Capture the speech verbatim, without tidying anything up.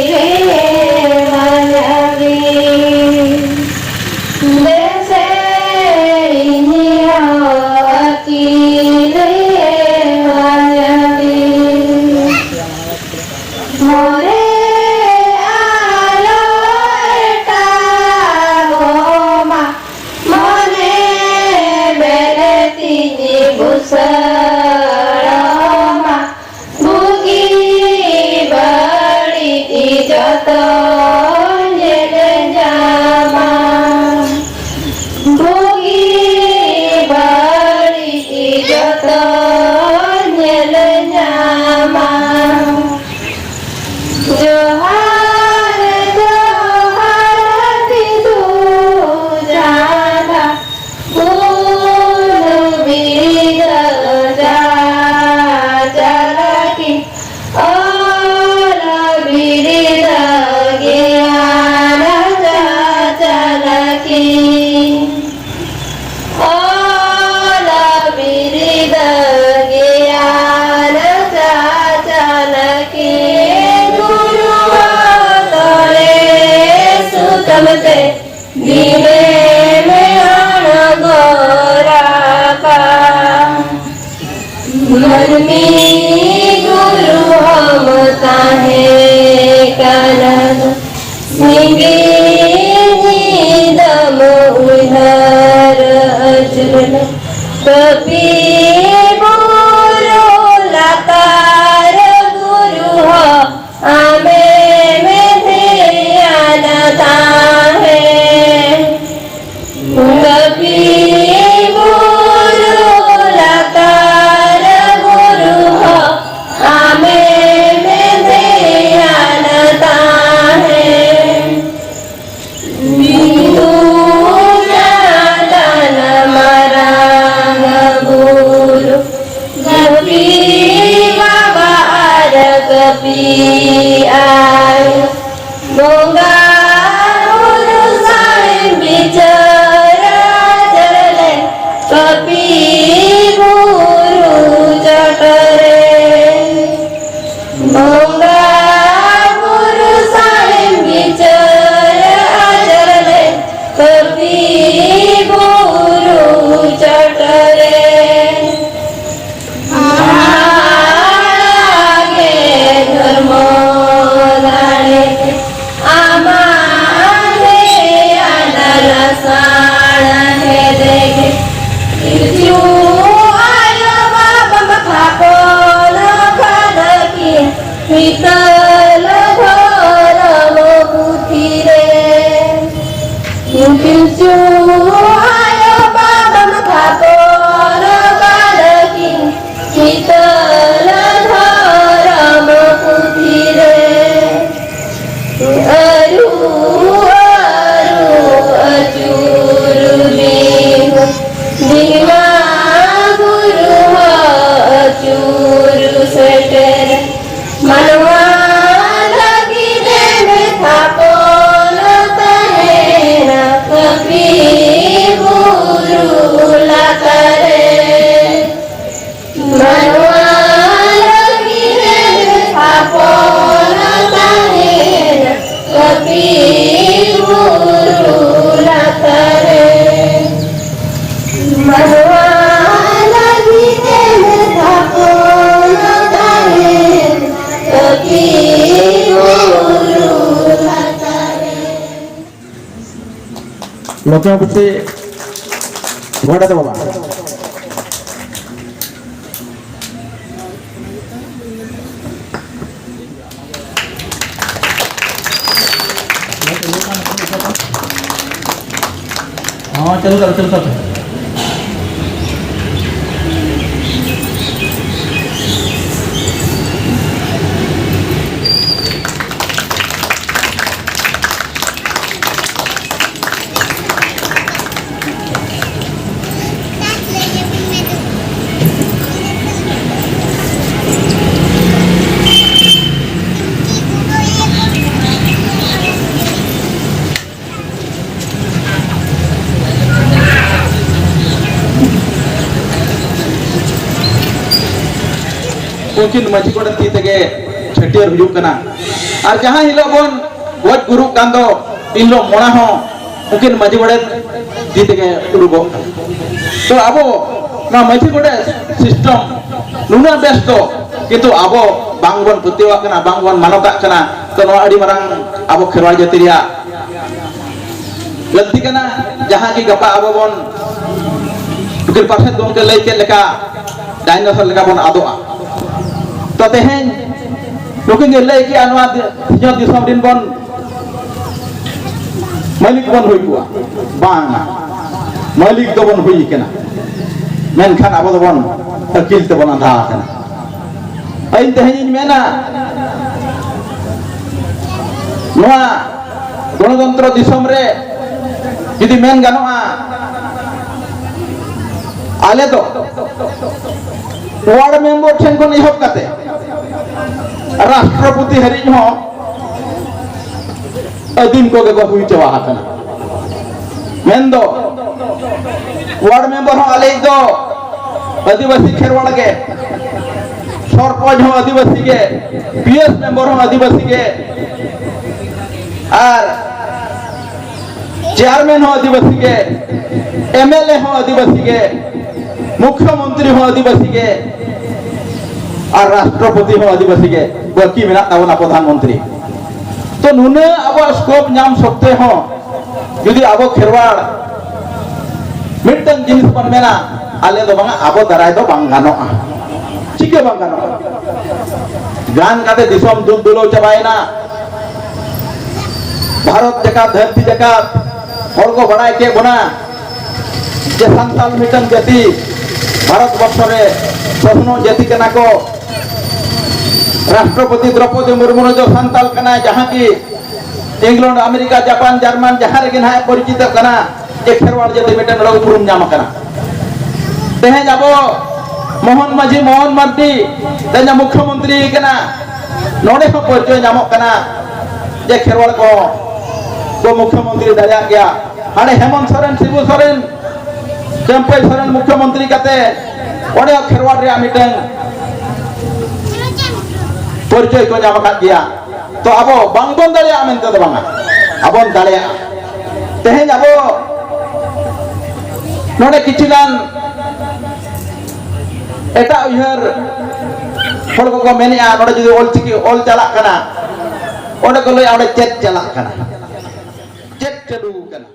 ᱨᱮ ᱢᱟᱭᱟᱵᱤ, ᱫᱮᱥᱮ ᱤᱧ ᱦᱚᱸ ᱟᱹᱠᱤᱞ ᱢᱟᱭᱟᱵᱤ᱾ ᱢᱚᱱᱮ ᱟᱞᱚ ᱮᱴᱟᱜᱚᱜ ᱢᱟ, ᱢᱚᱱᱮ ᱵᱮᱨᱮ ᱛᱤᱧ ᱵᱩᱥᱟᱹᱲᱚᱜ ᱢᱟ, ᱵᱩᱜᱤ ᱵᱟᱹᱲᱤᱡ ᱡᱚᱛᱚ ᱧᱮᱞ ᱧᱟᱢᱟ᱾ ᱵᱩᱜᱤ ᱵᱟᱹᱲᱤᱡ ᱡᱚᱛᱚ ᱧᱮᱞ ᱧᱟᱢᱟ᱾ ᱡᱚᱦᱟᱨ, ᱡᱚᱦᱟᱨ ᱥᱤᱫᱩ ᱪᱟᱸᱫᱟ, ᱦᱩᱞ ᱵᱤᱨᱤᱫ ᱪᱟᱪᱟᱞᱟᱠᱤ, ᱚᱞ ᱵᱤᱨᱤᱫ ᱜᱮᱭᱟᱱ ᱪᱟᱪᱟᱞᱟᱠᱤ, ᱚᱞ ᱵᱤᱨᱤᱫ ᱜᱮᱭᱟᱱ ᱪᱟᱪᱟᱞᱟᱠᱤ, ᱜᱩᱨᱩ ᱦᱚᱛᱚᱨᱮ ᱥᱩᱛᱟᱹᱢ ᱛᱮ ᱫᱤᱱᱮᱢ ᱟᱬᱜᱚ ᱨᱟᱠᱟᱵ᱾ ᱢᱟᱹᱱᱢᱤ ᱜᱩᱨᱩ ᱦᱚᱢ ᱛᱟᱦᱮᱸ ᱠᱟᱱᱟ, ᱥᱤᱸᱜᱤ ᱧᱤᱫᱟᱹᱢ ᱩᱭᱦᱟᱹᱨ ᱟᱹᱪᱩᱨ ᱞᱮ᱾ ᱠᱟᱹᱯᱤ ᱵᱩᱨᱩ ᱞᱟᱛᱟᱨ ᱜᱩᱨᱩ ᱦᱚ ᱟᱢᱮᱢ ᱫᱷᱮᱭᱟᱱ ᱛᱟᱦᱮᱸ᱾ ᱠᱟᱹᱯᱤ ᱵᱩᱨᱩ ᱞᱟᱛᱟᱨ ᱜᱩᱨᱩ ᱦᱚ ᱟᱢᱮᱢ ᱫᱷᱮᱭᱟᱱ ᱛᱟᱦᱮᱸ᱾ ᱵᱤᱫᱩ ᱪᱟᱸᱫᱟᱱ ᱢᱟᱨᱟᱝ ᱵᱩᱨᱩ, ᱠᱟᱹᱯᱤ ᱵᱟᱵᱟ ᱟᱨ ᱠᱟᱹᱯᱤ ᱟᱭᱳ, ᱵᱚᱸᱜᱟ ᱵᱩᱨᱩ ᱥᱟᱶ ᱵᱤᱪᱟᱹᱨ ᱟᱪᱟᱨ ᱞᱮ, ᱠᱟᱹᱯᱤ ᱵᱩᱨᱩ ᱪᱚᱴᱨᱮ᱾ ᱵᱚᱸᱜᱟ ᱵᱩᱨᱩ ᱱᱚᱛᱮ ᱦᱚᱸ ᱵᱤᱥᱤ ᱜᱚᱰᱮᱛ ᱵᱟᱵᱟ᱾ ᱦᱚᱸ, ᱪᱟᱹᱞᱩ ᱠᱟᱜ ᱯᱮ, ᱪᱟᱹᱞᱩ ᱠᱟᱜ ᱯᱮ᱾ ᱩᱱᱠᱤᱱ ᱢᱟᱹᱡᱷᱤ ᱜᱚᱰᱮᱛ ᱛᱤ ᱛᱮᱜᱮ ᱪᱷᱟᱹᱴᱭᱟᱹᱨ ᱦᱩᱭᱩᱜ ᱠᱟᱱᱟ᱾ ᱟᱨ ᱡᱟᱦᱟᱸ ᱦᱤᱞᱳᱜ ᱵᱚᱱ ᱜᱚᱡ ᱜᱩᱨᱩᱜ ᱠᱟᱱ ᱫᱚ, ᱤᱱ ᱦᱤᱞᱳᱜ ᱢᱚᱲᱟ ᱦᱚᱸ ᱩᱱᱠᱤᱱ ᱢᱟᱹᱡᱷᱤ ᱜᱚᱰᱮᱛ ᱛᱤ ᱛᱮᱜᱮ ᱩᱰᱩᱠᱚᱜ ᱠᱟᱱᱟ᱾ ᱛᱚ, ᱟᱵᱚ ᱱᱚᱣᱟ ᱢᱟᱹᱡᱷᱤ ᱜᱚᱰᱮᱛ system ᱱᱩᱱᱟᱹᱜ ᱵᱮᱥ ᱫᱚ, ᱠᱤᱱᱛᱩ ᱟᱵᱚ ᱵᱟᱝᱵᱚᱱ ᱯᱟᱹᱛᱭᱟᱹᱣᱟᱜ ᱠᱟᱱᱟ, ᱵᱟᱝᱵᱚᱱ ᱢᱟᱱᱚᱛᱟᱜ ᱠᱟᱱᱟ᱾ ᱛᱚ, ᱱᱚᱣᱟ ᱟᱹᱰᱤ ᱢᱟᱨᱟᱝ ᱟᱵᱚ ᱠᱷᱮᱨᱣᱟᱲ ᱡᱟᱹᱛᱤ ᱨᱮᱭᱟᱜ ᱞᱟᱹᱠᱛᱤ ᱠᱟᱱᱟ, ᱡᱟᱦᱟᱸ ᱠᱤ ᱜᱟᱯᱟ ᱟᱵᱚ ᱵᱚᱱ, ᱱᱩᱠᱤᱱ ᱯᱟᱨᱥᱮᱛ ᱜᱚᱢᱠᱮ ᱞᱟᱹᱭ ᱠᱮᱫ ᱞᱮᱠᱟ, ᱰᱟᱭᱱᱳᱥᱚᱨ ᱞᱮᱠᱟ ᱵᱚᱱ ᱟᱫᱚᱜᱼᱟ᱾ ᱛᱚ, ᱛᱮᱦᱮᱧ ᱱᱩᱠᱤᱱ ᱜᱮ ᱞᱟᱹᱭ ᱠᱮᱜᱼᱟ, ᱱᱚᱣᱟ ᱫᱤ-, ᱥᱤᱧᱚᱛ ᱫᱤᱥᱚᱢ ᱨᱤᱱ ᱵᱚᱱ ᱢᱟᱹᱞᱤᱠ ᱵᱚᱱ ᱦᱩᱭ ᱠᱚᱜᱼᱟ᱾ ᱵᱟᱝ, ᱢᱟᱹᱞᱤᱠ ᱫᱚᱵᱚᱱ ᱦᱩᱭ ᱠᱟᱱᱟ, ᱢᱮᱱᱠᱷᱟᱱ ᱟᱵᱚ ᱫᱚᱵᱚᱱ ᱟᱹᱠᱤᱞ ᱛᱮᱵᱚᱱ ᱟᱸᱫᱷᱟ ᱟᱠᱟᱱᱟ᱾ ᱤᱧ ᱛᱮᱦᱮᱧ ᱤᱧ ᱢᱮᱱᱟ, ᱱᱚᱣᱟ ᱜᱚᱱᱚᱛᱚᱱᱛᱨᱚ ᱫᱤᱥᱚᱢ ᱨᱮ ᱡᱩᱫᱤ ᱢᱮᱱ ᱜᱟᱱᱚᱜᱼᱟ, ᱟᱞᱮ ᱫᱚ ᱣᱟᱨᱰ ᱢᱮᱢᱵᱚᱨ ᱴᱷᱮᱱ ᱠᱷᱚᱱ ᱮᱦᱚᱵ ᱠᱟᱛᱮ ᱨᱟᱥᱴᱨᱚᱯᱚᱛᱤ ᱦᱟᱹᱨᱤᱡ ᱦᱚᱸ ᱟᱹᱫᱤᱢ ᱠᱚᱜᱮ ᱠᱚ ᱦᱩᱭ ᱪᱟᱵᱟ ᱟᱠᱟᱱᱟ᱾ ᱢᱮᱱᱫᱚ ᱣᱟᱨᱰ ᱢᱮᱢᱵᱚᱨ ᱦᱚᱸ ᱟᱞᱮᱭᱤᱡ ᱫᱚ ᱟᱹᱫᱤᱵᱟᱹᱥᱤ ᱠᱷᱮᱨᱣᱟᱲ ᱜᱮ, ᱥᱚᱨᱯᱚᱧᱪ ᱦᱚᱸ ᱟᱹᱫᱤᱵᱟᱹᱥᱤ ᱜᱮ, ᱯᱤ ᱮᱥ ᱢᱮᱢᱵᱚᱨ ᱦᱚᱸ ᱟᱹᱫᱤᱵᱟᱹᱥᱤ ᱜᱮ, ᱟᱨ ᱪᱮᱭᱟᱨᱢᱮᱱ ᱦᱚᱸ ᱟᱹᱫᱤᱵᱟᱹᱥᱤ ᱜᱮ, ᱮᱢ ᱮᱞ ᱮ ᱦᱚᱸ ᱟᱹᱫᱤᱵᱟᱹᱥᱤ ᱜᱮ, ᱢᱩᱠᱷᱭᱚᱢᱚᱱᱛᱨᱤ ᱦᱚᱸ ᱟᱹᱫᱤᱵᱟᱹᱥᱤ ᱜᱮ, ᱟᱨ ᱨᱟᱥᱴᱨᱚᱯᱚᱛᱤ ᱦᱚᱸ ᱟᱹᱫᱤᱵᱟᱹᱥᱤ ᱜᱮ᱾ ᱵᱟᱹᱠᱤ ᱢᱮᱱᱟᱜ ᱛᱟᱵᱚᱱᱟ ᱯᱨᱚᱫᱷᱟᱱ ᱢᱚᱱᱛᱨᱤ᱾ ᱛᱚ, ᱱᱩᱱᱟᱹᱜ ᱟᱵᱚᱣᱟᱜ scope ᱧᱟᱢ ᱥᱚᱛᱛᱮ ᱦᱚᱸ ᱡᱩᱫᱤ ᱟᱵᱚ ᱠᱷᱮᱨᱣᱟᱲ ᱢᱤᱫᱴᱟᱝ ᱡᱤᱱᱤᱥ ᱵᱚᱱ ᱢᱮᱱᱟ, ᱟᱞᱮ ᱫᱚ ᱵᱟᱝᱟ, ᱟᱵᱚ ᱫᱟᱨᱟᱭ ᱫᱚ ᱵᱟᱝ ᱜᱟᱱᱚᱜᱼᱟ, ᱪᱤᱠᱟᱹ ᱵᱟᱝ ᱜᱟᱱᱚᱜᱼᱟ? ᱜᱟᱱ ᱠᱟᱛᱮ ᱫᱤᱥᱚᱢ ᱫᱩᱞ ᱫᱩᱞᱟᱹᱣ ᱪᱟᱵᱟᱭᱮᱱᱟ᱾ ᱵᱷᱟᱨᱚᱛ ᱡᱟᱠᱟᱛ, ᱫᱷᱟᱹᱨᱛᱤ ᱡᱟᱠᱟᱛ ᱦᱚᱲ ᱠᱚ ᱵᱟᱲᱟᱭ ᱠᱮᱫ ᱵᱚᱱᱟ ᱡᱮ ᱥᱟᱱᱛᱟᱞ ᱢᱤᱫᱴᱟᱝ ᱡᱟᱹᱛᱤ ᱵᱷᱟᱨᱚᱛ ᱵᱚᱨᱥᱚ ᱨᱮ ᱥᱚᱥᱱᱚᱜ ᱡᱟᱹᱛᱤ ᱠᱟᱱᱟ ᱠᱚ᱾ ᱨᱟᱥᱴᱨᱚᱯᱚᱛᱤ ᱫᱨᱚᱯᱚᱫᱤ ᱢᱩᱨᱢᱩ ᱫᱚ ᱥᱟᱱᱛᱟᱞ ᱠᱟᱱᱟᱭ, ᱡᱟᱦᱟᱸ ᱠᱤ ᱤᱝᱞᱚᱱᱰ, ᱟᱢᱮᱨᱤᱠᱟ, ᱡᱟᱯᱟᱱ, ᱡᱟᱨᱢᱟᱱ, ᱡᱟᱦᱟᱸ ᱨᱮᱜᱮ ᱱᱟᱦᱟᱜ ᱮ ᱯᱚᱨᱤᱪᱤᱛᱚᱜ ᱠᱟᱱᱟ ᱡᱮ ᱠᱷᱮᱨᱣᱟᱲ ᱡᱟᱹᱛᱤ ᱢᱤᱫᱴᱮᱱ ᱱᱚᱰᱮ ᱩᱯᱨᱩᱢ ᱧᱟᱢ ᱟᱠᱟᱱᱟ᱾ ᱛᱮᱦᱮᱧ ᱟᱵᱚ ᱢᱳᱦᱚᱱ ᱢᱟᱹᱡᱷᱤ, ᱢᱳᱦᱚᱱ ᱢᱟᱨᱰᱤ, ᱛᱮᱦᱮᱧ ᱢᱩᱠᱷᱭᱚᱢᱚᱱᱛᱨᱤ ᱠᱟᱱᱟ, ᱱᱚᱰᱮ ᱦᱚᱸ ᱯᱚᱨᱤᱪᱚᱭ ᱧᱟᱢᱚᱜ ᱠᱟᱱᱟ ᱡᱮ ᱠᱷᱮᱨᱣᱟᱲ ᱠᱚ ᱠᱚ ᱢᱩᱠᱷᱭᱚᱢᱚᱱᱛᱨᱤ ᱫᱟᱲᱮᱭᱟᱜ ᱜᱮᱭᱟ᱾ ᱦᱟᱸᱰᱮ ᱦᱮᱢᱚᱱᱛ ᱥᱚᱨᱮᱱ, ᱥᱤᱵᱩ ᱥᱚᱨᱮᱱ, ᱪᱟᱹᱢᱯᱟᱹᱭ ᱥᱚᱨᱮᱱ ᱢᱩᱠᱷᱭᱚᱢᱚᱱᱛᱨᱤ ᱠᱟᱛᱮ ᱚᱸᱰᱮ ᱦᱚᱸ ᱠᱷᱮᱨᱣᱟᱲ ᱨᱮᱭᱟᱜ ᱢᱤᱫᱴᱟᱝ ᱯᱚᱨᱤᱪᱚᱭ ᱠᱚ ᱧᱟᱢ ᱟᱠᱟᱫ ᱜᱮᱭᱟ᱾ ᱛᱚ ᱟᱵᱚ ᱵᱟᱝᱵᱚᱱ ᱫᱟᱲᱮᱭᱟᱜᱼᱟ ᱢᱮᱱᱛᱮ ᱫᱚ ᱵᱟᱝᱟ, ᱟᱵᱚᱱ ᱫᱟᱲᱮᱭᱟᱜᱼᱟ᱾ ᱛᱮᱦᱮᱧ ᱟᱵᱚ ᱱᱚᱰᱮ ᱠᱤᱪᱷᱩ ᱜᱟᱱ ᱮᱴᱟᱜ ᱩᱭᱦᱟᱹᱨ ᱦᱚᱲ ᱠᱚᱠᱚ ᱢᱮᱱᱮᱜᱼᱟ, ᱱᱚᱰᱮ ᱡᱩᱫᱤ ᱚᱞᱪᱤᱠᱤ ᱚᱞ ᱪᱟᱞᱟᱜ ᱠᱟᱱᱟ, ᱚᱸᱰᱮ ᱠᱚ ᱞᱟᱹᱭᱟ ᱚᱸᱰᱮ ᱪᱮᱫ ᱪᱟᱞᱟᱜ ᱠᱟᱱᱟ, ᱪᱮᱫ ᱪᱟᱹᱞᱩ ᱠᱟᱱᱟ?